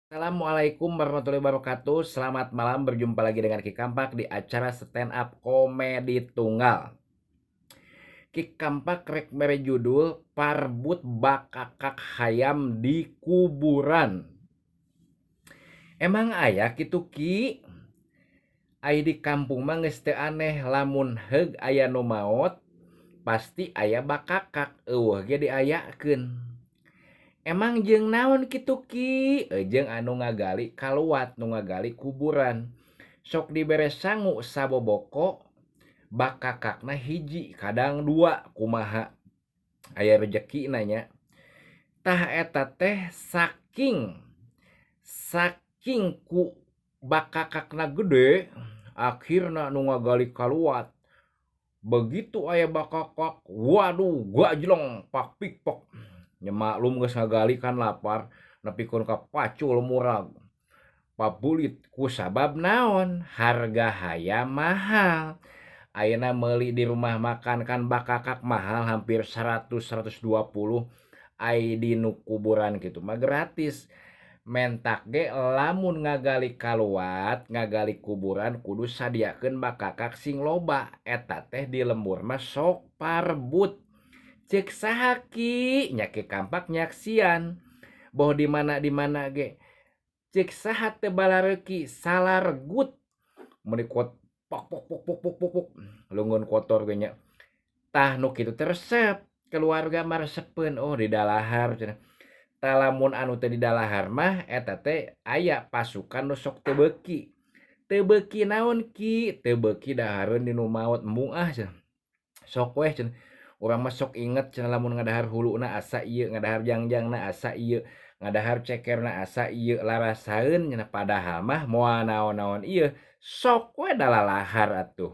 Assalamualaikum warahmatullahi wabarakatuh. Selamat malam, berjumpa lagi dengan Ki Kampak di acara stand up komedi tunggal. Ki Kampak rek mere judul Parbut Bakakak Hayam di Kuburan. Emang aya kitu Ki? Ai di kampung mah geus teu aneh lamun heug aya nu maot pasti aya bakakak eueuh ge diayakeun. Emang jeung naon kitu Ki? Jeung anu ngagali kaluat, nu ngagali kuburan. Sok dibere sangu saboboko bakakakna hiji, kadang dua, kumaha aya rejekina nya. Tah eta teh saking ku bakakakna gede akhirna nu ngagali kaluat. Begitu aya bakakak, waduh gajleng pak pik pok. Nya maklum geus ngagali kan lapar, nepikeun ka pacul murag. Pabulit kusabab naon? Harga hayam mahal. Ayeuna meuli di rumah makan kan bakakak mahal hampir 100, 120. Ai di nu kuburan kitu mah gratis. Mentak ge lamun ngagali kaluat, ngagali kuburan kudu sadiakeun bakakak sing loba. Eta teh di lembur mah sok parbut. Ceuk saha Ki? Nya Ki Kampak nyaksian. Boh di mana di mana ge. Ceuk saha teu balareuki salargut. Meuni kuat pok pok pok pok pok pok pok. Leungeun kotor ge nya. Tah nu kitu teh resep. Keluarga mah resepeun, oh di dalahar cenah. Tah lamun anu teu di dalahar mah eta teh aya pasukan nu sok teu beuki. Teu beuki naon Ki? Teu beuki dahareun di nu maot embung ah cenah. Sok weh cenah. Urang mah sok inget cenah lamun ngadahar huluna asa ieu, ngadahar jangjangna asa ieu, ngadahar cekerna asa ieu, larasaeun cenah padahal mah moal naon-naon ieu. Sok we dalalahar atuh.